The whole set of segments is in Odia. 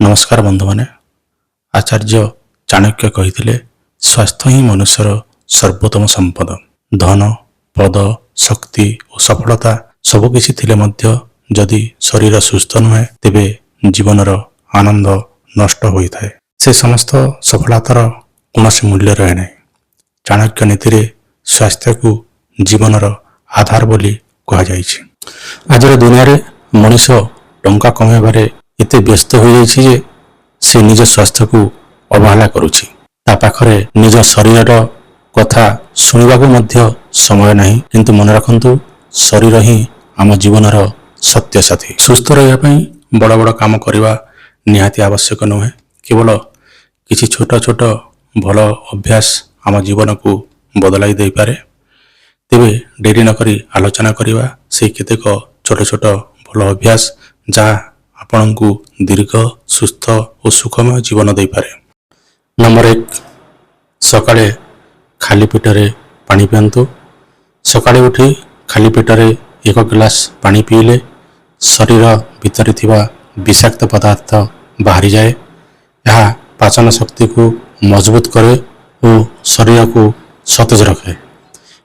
ନମସ୍କାର ବନ୍ଧୁମାନେ। ଆଚାର୍ଯ୍ୟ ଚାଣକ୍ୟ କହିଥିଲେ, ସ୍ୱାସ୍ଥ୍ୟ ହିଁ ମନୁଷ୍ୟର ସର୍ବୋତ୍ତମ ସମ୍ପଦ। ଧନ, ପଦ, ଶକ୍ତି ଓ ସଫଳତା ସବୁକିଛି ଥିଲେ ମଧ୍ୟ ଯଦି ଶରୀର ସୁସ୍ଥ ନୁହେଁ, ତେବେ ଜୀବନର ଆନନ୍ଦ ନଷ୍ଟ ହୋଇଥାଏ। ସେ ସମସ୍ତ ସଫଳତାର କୌଣସି ମୂଲ୍ୟ ରହେ ନାହିଁ। ଚାଣକ୍ୟ ନୀତିରେ ସ୍ୱାସ୍ଥ୍ୟକୁ ଜୀବନର ଆଧାର ବୋଲି କୁହାଯାଇଛି। ଆଜିର ଦୁନିଆରେ ମଣିଷ ଟଙ୍କା କମାଇବାରେ ଏତେ ବ୍ୟସ୍ତ ହୋଇଯାଇଛି ଯେ ସେ ନିଜ ସ୍ୱାସ୍ଥ୍ୟକୁ ଅବହେଳା କରୁଛି। ତା ପାଖରେ ନିଜ ଶରୀରର କଥା ଶୁଣିବାକୁ ମଧ୍ୟ ସମୟ ନାହିଁ। କିନ୍ତୁ ମନେ ରଖନ୍ତୁ, ଶରୀର ହିଁ ଆମ ଜୀବନର ସତ୍ୟ ସାଥୀ। ସୁସ୍ଥ ରହିବା ପାଇଁ ବଡ଼ ବଡ଼ କାମ କରିବା ନିହାତି ଆବଶ୍ୟକ ନୁହେଁ। କେବଳ କିଛି ଛୋଟ ଛୋଟ ଭଲ ଅଭ୍ୟାସ ଆମ ଜୀବନକୁ ବଦଳାଇ ଦେଇପାରେ। ତେବେ ଡେରି ନକରି ଆଲୋଚନା କରିବା ସେଇ କେତେକ ଛୋଟ ଛୋଟ ଭଲ ଅଭ୍ୟାସ, ଯାହା ଆପଣଙ୍କୁ ଦୀର୍ଘ, ସୁସ୍ଥ ଓ ସୁଖମୟ ଜୀବନ ଦେଇପାରେ। ନମ୍ବର 1, ସକାଳେ ଖାଲି ପେଟରେ ପାଣି ପିଅନ୍ତୁ। ସକାଳେ ଉଠି ଖାଲି ପେଟରେ ଏକ ଗ୍ଲାସ ପାଣି ପିଇଲେ ଶରୀର ଭିତରେ ଥିବା ବିଷାକ୍ତ ପଦାର୍ଥ ବାହାରିଯାଏ। ଏହା ପାଚନ ଶକ୍ତିକୁ ମଜବୁତ କରେ ଓ ଶରୀରକୁ ସତେଜ ରଖେ।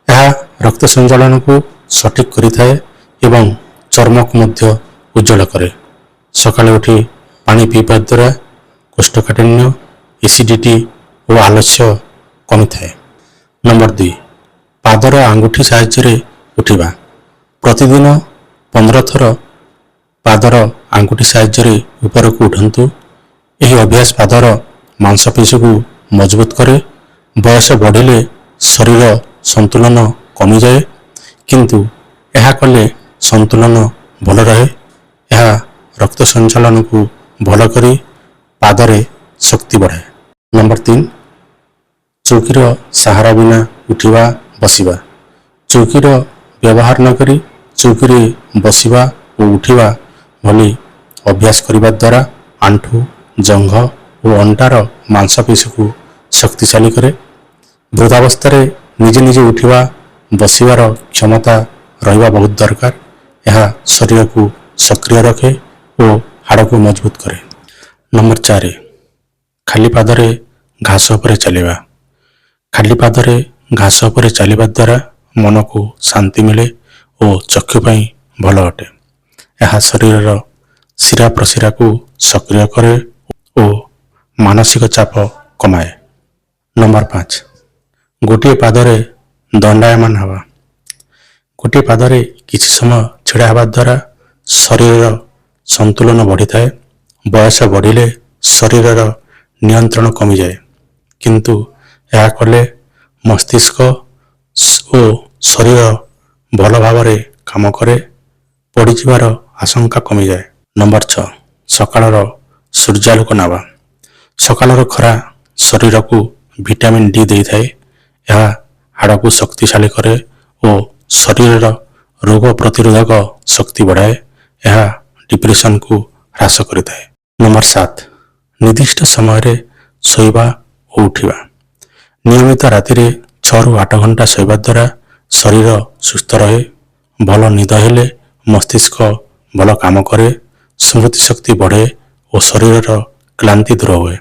ଏହା ରକ୍ତ ସଞ୍ଚାଳନକୁ ସଠିକ୍ କରିଥାଏ ଏବଂ ଚର୍ମକୁ ମଧ୍ୟ ଉଜ୍ଜଳ କରେ। ସକାଳେ ଉଠି ପାଣି ପିଇବା ଦ୍ୱାରା କୋଷ୍ଠକାଠିନ୍ୟ, ଏସିଡିଟି ଓ ଆଳସ୍ୟ କମିଥାଏ। ନମ୍ବର 2, ପାଦର ଆଙ୍ଗୁଠି ସାହାଯ୍ୟରେ ଉଠିବା। ପ୍ରତିଦିନ 15 ଥର ପାଦର ଆଙ୍ଗୁଠି ସାହାଯ୍ୟରେ ଉପରକୁ ଉଠନ୍ତୁ। ଏହି ଅଭ୍ୟାସ ପାଦର ମାଂସପେଶୀକୁ ମଜବୁତ କରେ। ବୟସ ବଢ଼ିଲେ ଶରୀର ସନ୍ତୁଳନ କମିଯାଏ, କିନ୍ତୁ ଏହା କଲେ ସନ୍ତୁଳନ ଭଲ ରହେ। ଏହା ରକ୍ତ ସଞ୍ଚାଳନକୁ ଭଲ କରି ପାଦରେ ଶକ୍ତି ବଢ଼ାଏ। ନମ୍ବର 3, ଚୌକିର ସାହାରା ବିନା ଉଠିବା ବସିବା। ଚୌକିର ବ୍ୟବହାର ନକରି ଚୌକିରେ ବସିବା ଓ ଉଠିବା ଭଳି ଅଭ୍ୟାସ କରିବା ଦ୍ୱାରା ଆଣ୍ଠୁ, ଜଙ୍ଘ ଓ ଅଣ୍ଟାର ମାଂସପେଶୀକୁ ଶକ୍ତିଶାଳୀ କରେ। ବୃଦ୍ଧାବସ୍ଥାରେ ନିଜେ ନିଜେ ଉଠିବା ବସିବାର କ୍ଷମତା ରହିବା ବହୁତ ଦରକାର। ଏହା ଶରୀରକୁ ସକ୍ରିୟ ରଖେ ଓ ହାଡ଼କୁ ମଜବୁତ କରେ। ନମ୍ବର 4, ଖାଲି ପାଦରେ ଘାସ ଉପରେ ଚାଲିବା। ଖାଲି ପାଦରେ ଘାସ ଉପରେ ଚାଲିବା ଦ୍ୱାରା ମନକୁ ଶାନ୍ତି ମିଳେ ଓ ଚକ୍ଷୁ ପାଇଁ ଭଲ ଅଟେ। ଏହା ଶରୀରର ଶିରା ପ୍ରଶିରାକୁ ସକ୍ରିୟ କରେ ଓ ମାନସିକ ଚାପ କମାଏ। ନମ୍ବର 5, ଗୋଟିଏ ପାଦରେ ଦଣ୍ଡାୟମାନ ହେବା। ଗୋଟିଏ ପାଦରେ କିଛି ସମୟ ଛିଡ଼ା ହେବା ଦ୍ୱାରା ଶରୀରର ସନ୍ତୁଳନ ବଢ଼ିଥାଏ। ବୟସ ବଢ଼ିଲେ ଶରୀରର ନିୟନ୍ତ୍ରଣ କମିଯାଏ, କିନ୍ତୁ ଏହା କଲେ ମସ୍ତିଷ୍କ ଓ ଶରୀର ଭଲ ଭାବରେ କାମ କରେ। ପଡ଼ିଯିବାର ଆଶଙ୍କା କମିଯାଏ। ନମ୍ବର 6, ସକାଳର ସୂର୍ଯ୍ୟାଲୋକ ନେବା। ସକାଳର ଖରା ଶରୀରକୁ ଭିଟାମିନ୍ ଡି ଦେଇଥାଏ। ଏହା ହାଡ଼କୁ ଶକ୍ତିଶାଳୀ କରେ ଓ ଶରୀରର ରୋଗ ପ୍ରତିରୋଧକ ଶକ୍ତି ବଢ଼ାଏ। ଏହା ଡିପ୍ରେସନକୁ ହ୍ରାସ କରିଥାଏ। ନମ୍ବର 7, ନିର୍ଦ୍ଦିଷ୍ଟ ସମୟରେ ଶୋଇବା ଓ ଉଠିବା। ନିୟମିତ ରାତିରେ 6ରୁ 8 ଘଣ୍ଟା ଶୋଇବା ଦ୍ୱାରା ଶରୀର ସୁସ୍ଥ ରହେ। ଭଲ ନିଦ ହେଲେ ମସ୍ତିଷ୍କ ଭଲ କାମ କରେ, ସ୍ମୃତି ଶକ୍ତି ବଢ଼େ ଓ ଶରୀରର କ୍ଳାନ୍ତି ଦୂର ହୁଏ।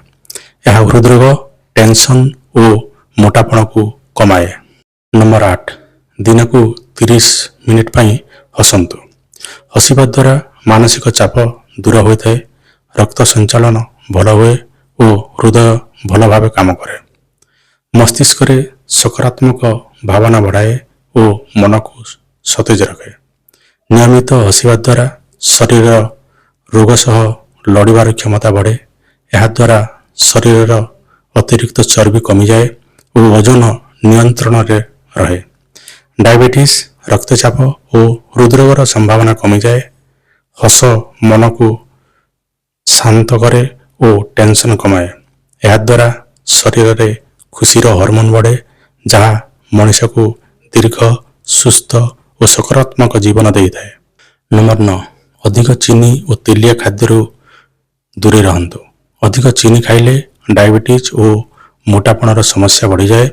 ଏହା ହୃଦରୋଗ, ଟେନସନ୍ ଓ ମୋଟାପଣକୁ କମାଏ। ନମ୍ବର 8, ଦିନକୁ 30 ମିନିଟ୍ ପାଇଁ ହସନ୍ତୁ। ହସିବା ଦ୍ୱାରା ମାନସିକ ଚାପ ଦୂର ହୋଇଥାଏ, ରକ୍ତ ସଞ୍ଚାଳନ ଭଲ ହୁଏ ଓ ହୃଦୟ ଭଲ ଭାବେ କାମ କରେ। ମସ୍ତିଷ୍କରେ ସକାରାତ୍ମକ ଭାବନା ବଢ଼ାଏ ଓ ମନକୁ ସତେଜ ରଖେ। ନିୟମିତ ହସିବା ଦ୍ୱାରା ଶରୀରର ରୋଗ ସହ ଲଢ଼ିବାର କ୍ଷମତା ବଢ଼େ। ଏହାଦ୍ୱାରା ଶରୀରର ଅତିରିକ୍ତ ଚର୍ବି କମିଯାଏ ଓ ଓଜନ ନିୟନ୍ତ୍ରଣରେ ରହେ। ଡାଇବେଟିସ୍, ରକ୍ତଚାପ ଓ ହୃଦରୋଗର ସମ୍ଭାବନା କମିଯାଏ। ହସ ମନକୁ ଶାନ୍ତ କରେ ଓ ଟେନସନ୍ କମାଏ। ଏହାଦ୍ୱାରା ଶରୀରରେ ଖୁସିର ହରମୋନ୍ ବଢ଼େ, ଯାହା ମଣିଷକୁ ଦୀର୍ଘ, ସୁସ୍ଥ ଓ ସକାରାତ୍ମକ ଜୀବନ ଦେଇଥାଏ। ନମ୍ବର 9, ଅଧିକ ଚିନି ଓ ତେଲିଆ ଖାଦ୍ୟରୁ ଦୂରେଇ ରହନ୍ତୁ। ଅଧିକ ଚିନି ଖାଇଲେ ଡାଇବେଟିସ୍ ଓ ମୋଟାପଣର ସମସ୍ୟା ବଢ଼ିଯାଏ।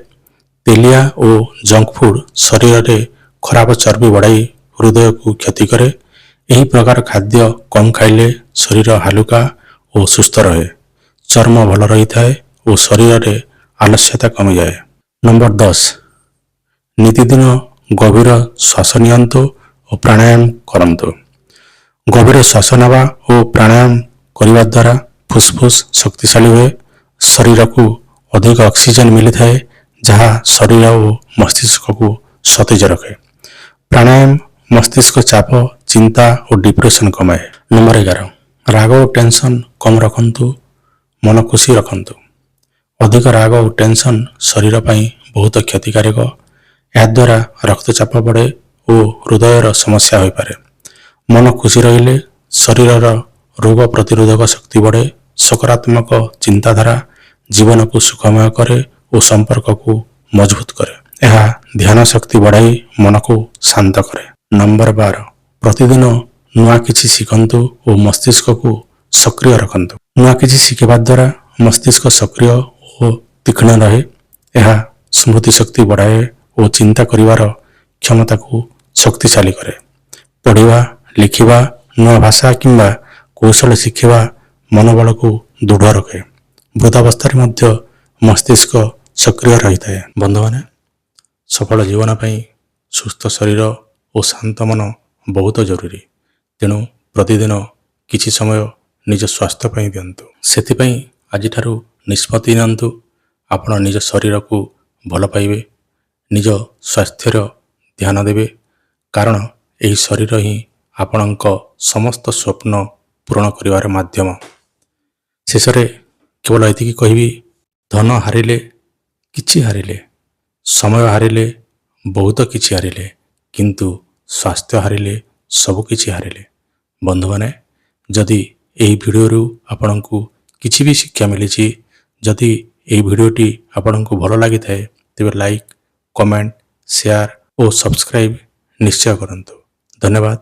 ତେଲିଆ ଓ ଜଙ୍କ ଫୁଡ୍ ଶରୀରରେ ଖରାପ ଚର୍ବି ବଢ଼ାଇ ହୃଦୟକୁ କ୍ଷତି କରେ। ଏହି ପ୍ରକାର ଖାଦ୍ୟ କମ୍ ଖାଇଲେ ଶରୀର ହାଲୁକା ଓ ସୁସ୍ଥ ରହେ। ଚର୍ମ ଭଲ ରହିଥାଏ ଓ ଶରୀରରେ ଆଳସ୍ୟତା କମିଯାଏ। ନମ୍ବର 10, ନିତିଦିନ ଗଭୀର ଶ୍ୱାସ ନିଅନ୍ତୁ ଓ ପ୍ରାଣାୟାମ କରନ୍ତୁ। ଗଭୀର ଶ୍ୱାସ ନେବା ଓ ପ୍ରାଣାୟାମ କରିବା ଦ୍ୱାରା ଫୁସଫୁସ ଶକ୍ତିଶାଳୀ ହୁଏ। ଶରୀରକୁ ଅଧିକ ଅକ୍ସିଜେନ୍ ମିଳିଥାଏ, ଯାହା ଶରୀର ଓ ମସ୍ତିଷ୍କକୁ ସତେଜ ରଖେ। ପ୍ରାଣାୟାମ ମସ୍ତିଷ୍କ ଚାପ, ଚିନ୍ତା ଓ ଡିପ୍ରେସନ୍ କମାଏ। ନମ୍ବର 11, ରାଗ ଓ ଟେନସନ୍ କମ୍ ରଖନ୍ତୁ, ମନ ଖୁସି ରଖନ୍ତୁ। ଅଧିକ ରାଗ ଓ ଟେନସନ୍ ଶରୀର ପାଇଁ ବହୁତ କ୍ଷତିକାରକ। ଏହାଦ୍ୱାରା ରକ୍ତଚାପ ବଢ଼େ ଓ ହୃଦୟର ସମସ୍ୟା ହୋଇପାରେ। ମନ ଖୁସି ରହିଲେ ଶରୀରର ରୋଗ ପ୍ରତିରୋଧକ ଶକ୍ତି ବଢ଼େ। ସକାରାତ୍ମକ ଚିନ୍ତାଧାରା ଜୀବନକୁ ସୁଖମୟ କରେ ଓ ସମ୍ପର୍କକୁ ମଜବୁତ କରେ। ଏହା ଧ୍ୟାନ ଶକ୍ତି ବଢ଼ାଇ ମନକୁ ଶାନ୍ତ କରେ। ନମ୍ବର 12, ପ୍ରତିଦିନ ନୂଆ କିଛି ଶିଖନ୍ତୁ ଓ ମସ୍ତିଷ୍କକୁ ସକ୍ରିୟ ରଖନ୍ତୁ। ନୂଆ କିଛି ଶିଖିବା ଦ୍ୱାରା ମସ୍ତିଷ୍କ ସକ୍ରିୟ ଓ ତୀକ୍ଷ୍ଣ ରହେ। ଏହା ସ୍ମୃତି ଶକ୍ତି ବଢ଼ାଏ ଓ ଚିନ୍ତା କରିବାର କ୍ଷମତାକୁ ଶକ୍ତିଶାଳୀ କରେ। ପଢ଼ିବା, ଲେଖିବା, ନୂଆ ଭାଷା କିମ୍ବା କୌଶଳ ଶିଖିବା ମନୋବଳକୁ ଦୃଢ଼ ରଖେ। ବୃଦ୍ଧାବସ୍ଥାରେ ମଧ୍ୟ ମସ୍ତିଷ୍କ ସକ୍ରିୟ ରହିଥାଏ। ବନ୍ଧୁମାନେ, ସଫଳ ଜୀବନ ପାଇଁ ସୁସ୍ଥ ଶରୀର ଓ ଶାନ୍ତ ମନ ବହୁତ ଜରୁରୀ। ତେଣୁ ପ୍ରତିଦିନ କିଛି ସମୟ ନିଜ ସ୍ୱାସ୍ଥ୍ୟ ପାଇଁ ଦିଅନ୍ତୁ। ସେଥିପାଇଁ ଆଜିଠାରୁ ନିଷ୍ପତ୍ତି ନିଅନ୍ତୁ, ଆପଣ ନିଜ ଶରୀରକୁ ଭଲ ପାଇବେ, ନିଜ ସ୍ୱାସ୍ଥ୍ୟର ଧ୍ୟାନ ଦେବେ, କାରଣ ଏହି ଶରୀର ହିଁ ଆପଣଙ୍କ ସମସ୍ତ ସ୍ୱପ୍ନ ପୂରଣ କରିବାର ମାଧ୍ୟମ। ଶେଷରେ କେବଳ ଏତିକି କହିବି, ଧନ ହାରିଲେ କିଛି ହାରିଲେ, ସମୟ ହାରିଲେ ବହୁତ କିଛି ହାରିଲେ, କିନ୍ତୁ ସ୍ୱାସ୍ଥ୍ୟ ହାରିଲେ ସବୁ କିଛି ହାରିଲେ। ବନ୍ଧୁମାନେ, ଯଦି ଏହି ଭିଡ଼ିଓରୁ ଆପଣଙ୍କୁ କିଛି ବି ଶିକ୍ଷା ମିଳିଛି, ଯଦି ଏହି ଭିଡ଼ିଓଟି ଆପଣଙ୍କୁ ଭଲ ଲାଗିଥାଏ, ତେବେ ଲାଇକ୍, କମେଣ୍ଟ, ସେୟାର ଓ ସବସ୍କ୍ରାଇବ୍ ନିଶ୍ଚୟ କରନ୍ତୁ। ଧନ୍ୟବାଦ।